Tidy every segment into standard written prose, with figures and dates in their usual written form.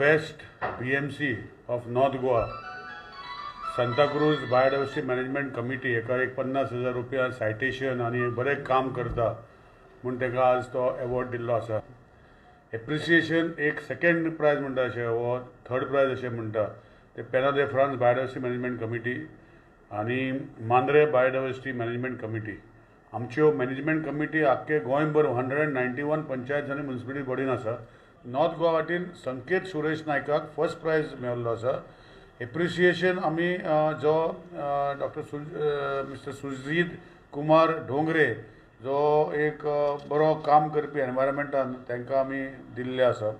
Best BMC of North Goa, Santacruz Biodiversity Management Committee हेका एक 50,000 रुपया सायटेशन आनी बरें काम करता म्हूण ताका आज तो एवॉर्ड दिल्लो आसा. एप्रिसिएशन एक सेकेंड प्रायज म्हणटा अशें वो थर्ड प्रायज अशें म्हणटा ते पेना de France biodiversity management committee आनी मांद्रे बायोडायवर्सिटी मॅनेजमेंट कमिटी. आमच्यो मॅनेजमेंट कमिटी आख्खे गोंयभर 191 पंचायत आनी म्युनिसिपलिटी बॉडीन आसा. नॉर्थ गोवा वाटेन संकेत सुरेश नायकाक फर्स्ट प्रायज मेळिल्लो आसा. एप्रिसिएशन आमी जो डॉक्टर मिस्टर सुजीत कुमार ढोंगरे जो एक बरो काम करपी एनवायरमेंटान तांकां आमी दिल्ले आसा.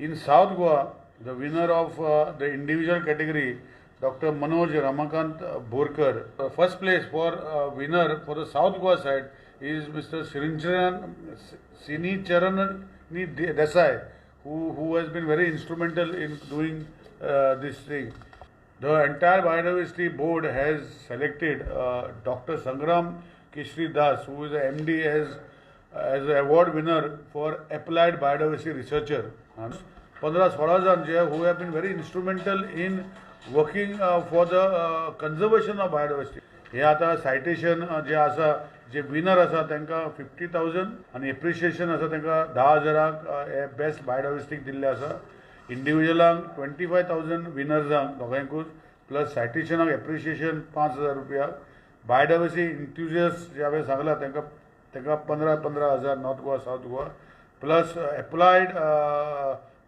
In South Goa, the winner of the individual category, Doctor Manoj Ramakant Borkar. First place for winner for the South Goa side is Mister Sinicharan Desai, who has been very instrumental in doing this thing. The entire biodiversity board has selected Doctor Sangram Keshri Das, who is a MD, as an award winner for applied biodiversity researcher. 15-16 जाण जे who have been very instrumental in working for the conservation of biodiversity. हे आतां citation जे आसा, जे winner आसा तांकां 50,000 आनी appreciation आसा तांकां 10,000 हे बेस्ट बायोडायवर्सिटीक दिल्ले आसा. इंडिविज्युअलांक 25,000 विनर्सांक दोगांयकूच, प्लस सायटेशनाक एप्रिशिएशन 5,000 रुपया. बायोडायवर्सिटी इंथुजियस्ट जे हांवें सांगलां तांकां 15-15 हजार North Goa, South Goa, plus applied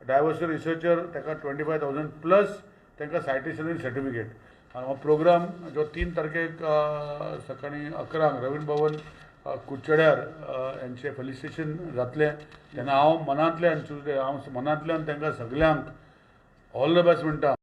diversity researcher ताका 25,000, प्लस तांकां सायटेशन आनी सर्टिफिकेट. आनी हो प्रोग्राम जो 3 तारखेक सकाळीं 11 रवींद्र भवन कुडचड्यार हेंचें फेलिसिटेशन जातलें तेन्ना हांव मनांतल्यान ट्युजडे हांव मनांतल्यान तांकां सगल्यांक ऑल the best म्हणटा.